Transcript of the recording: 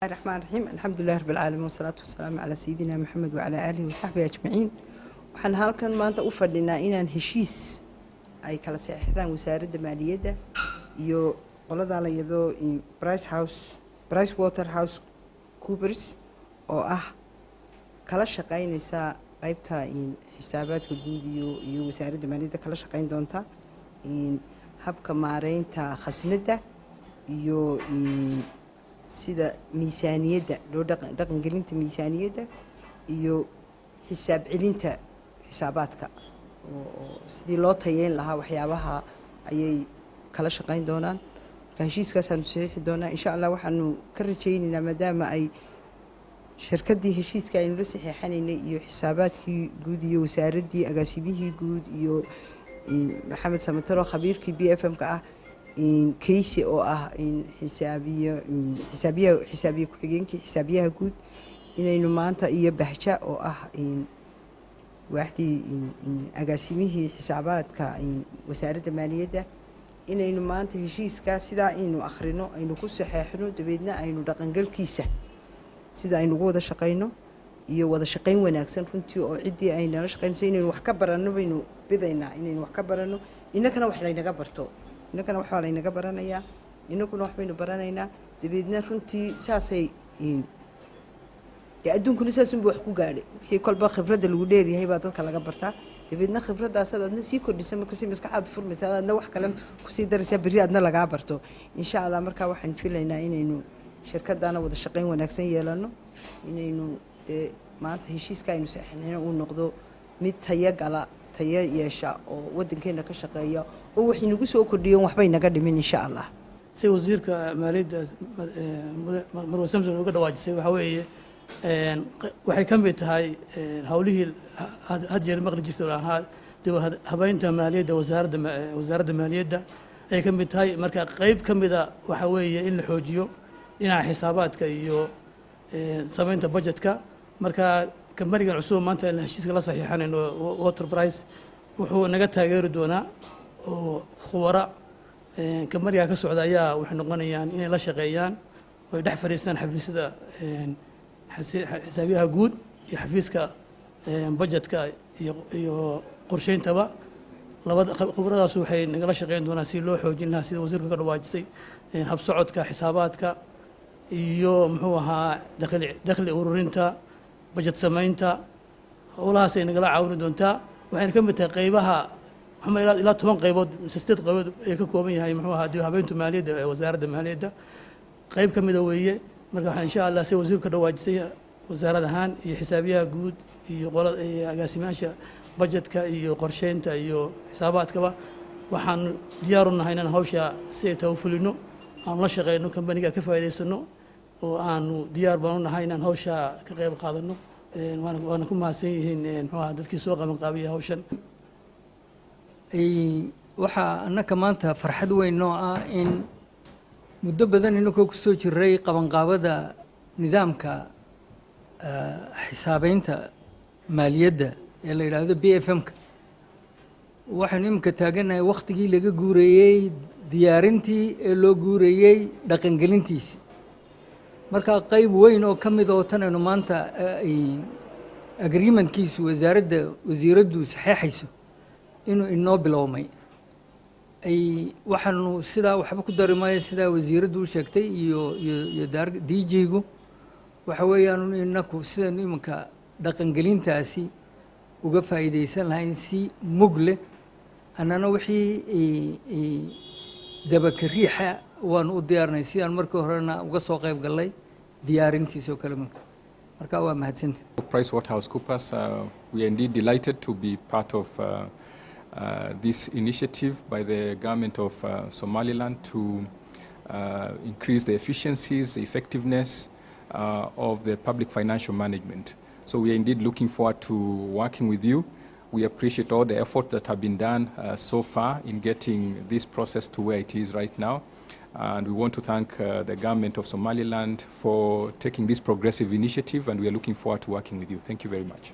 الرحمن الرحيم، الحمد لله رب العالمين، والصلاة والسلام على سيدنا محمد وعلى آله وصحبه أجمعين. Waxaan halkan maanta u fadhinaa inaan heshiis ay kala saxeexdaan Wasaaradda Maaliyadda iyo qoladaa la yado Price Waterhouse Coopers, oo ah kala shaqeynaysa qeybta xisaabaadka guud iyo Wasaaradda Maaliyadda kala shaqeyn doonta habka maareynta khasnadda iyo sida miisaaniyadda loo dhaqangelinta miisaaniyadda iyo xisaab celinta xisaabaadka, oo sidii loo tayeyn lahaa waxyaabaha ayay kala shaqeyn doonaan. Marka heshiiskaasaanu saxiixi doonaa, insha Allah. Waxaanu ka rajaynaynaa, maadaama ay shirkaddii heshiiska aynu la saxiixanaynay iyo xisaabaadkii guud iyo wasaaraddii, agaasimihii guud iyo Maxamed Samataro, khabiirkii PFM-ka ah, Kayse oo ah xisaabiye xisaabiyaha, xisaabiye ku-xigeenkii xisaabiyaha guud, inaynu maanta iyo Bahja oo ah waaxdii agaasimihii xisaabaadka Wasaaradda Maaliyadda, inaynu maanta heshiiskaa sidaa aynu akhrino, aynu ku saxeexno, dabeedna aynu dhaqangalkiisa sida aynu ugu wada shaqayno iyo wada shaqayn wanaagsan runtii, oo ciddii ay nala shaqaynayso inaynu wax ka baranno baynu bidaynaa, inaynu wax ka baranno, innakana wax laynaga barto, innakana waxbaa laynaga baranayaa, innaguna wax baynu baranaynaa. Dabeedna runtii saasay dee adduunkuna saasunba wax ku gaadhay. Wixii kolba khibradda lagu dheeryahay baa dadka laga bartaa. Dabeedna khibradaasaad adna sii kordhisa, marka si maskaxaad furmaysa, adna wax kale kusii daraysaa, berri adna lagaa barto, insha Allah. Marka waxaan filaynaa inaynu shirkadana wada shaqayn wanaagsan yeelano, inaynu dee maanta heshiiska aynu saxinayno uu noqdo mid tayo gala, tayo yeesha, oo waddankeena ka shaqeeya, oo wax inagu soo kordhiyo, waxbay naga dhimin, insha Allah. Si wasiirka maaliyadda Marwe Samson uga dhawaajisay, waxaa weeye waxay ka mid tahay howlihii had jeer maqli jirtay oo ahaa dib habeynta maaliyadda wasaaradda maaliyadda ayay ka mid tahay. Marka qeyb ka mida waxaa weeye in la xoojiyo dhinaca xisaabaadka iyo samaynta budgetka. Marka kambanigan cusub maanta aan heshiiska la saxiixanayno, Water Price, wuxuu naga taageeri doonaa oo khubara kambaniga ka socda ayaa waxay noqonayaan inay la shaqeeyaan oo ay dhex fadhiistaan xafiisyada xisaabiyaha guud iyo xafiiska budgetka iyo qorsheyntaba. Labada khubaradaas waxay nagala shaqeyn doonaan si loo xoojin lahaa, sida wasiirka ka dhawaajisay, habsocodka xisaabaadka iyo muxuu ahaa dakhli ururinta, budget samaynta. Howlahaas ay nagala caawini doontaa. Waxayna ka mid tahay qeybaha waxaa ilaa 10 qaybood mise sideed qaybood ay ka kooban yahay muxuu ahaa dib habeynta maaliyadda ee Wasaaradda Maaliyadda, qayb ka mida weeye. Marka waxaan, insha Allah, si wasiirku ka dhawaajisay, wasaarad ahaan iyo xisaabiyaha guud iyo qolada iyo agaasimayaasha budgetka iyo qorsheynta iyo xisaabaadkaba, waxaanu diyaar u nahay inaan hawsha si ay tahay u fulino, aanu la shaqeyno kambaniga, ka faa'iidaysano, oo aanu diyaar baan u nahay inaan hawsha ka qayb qaadano. Waana ku mahadsan yihiin muxuu ahaa dadkii soo qaban qaabiyay hawshan. Waxaa annaka maanta farxad weyn noo ah in muddo badan inakoo kusoo jiray qabanqaabada nidaamka xisaabeynta maaliyadda ee la yidhaahdo PFM-ka, waxaynu iminka taaganahay wakhtigii laga guureeyey diyaarintii ee loo guureeyey dhaqangelintiisi. Marka qayb weyn oo ka mid oo tan aynu maanta agreementkiisu wasaaradda wasiiraddu saxeexayso inuu inoo bilowmay ay waxaanu sidaa waxba ku dari maayo. Sidaa wasiiraddu u sheegtay iyo DG-gu, waxa weeyaan inaku sidaynu iminka dhaqangelintaasi uga faa'iidaysan lahayn si mug leh, annana wixii dabaka riixa waanu u diyaarnay, sidaan markii horena uga soo qayb gallay diyaarintiisa oo kale. Marka waa mahadsanta. PricewaterhouseCoopers, we are indeed delighted to be part of this initiative by the government of Somaliland to increase the efficiencies, the effectiveness of the public financial management. So we are indeed looking forward to working with you. We appreciate all the effort that have been done so far in getting this process to where it is right now. And we want to thank the government of Somaliland for taking this progressive initiative, and we are looking forward to working with you. Thank you very much.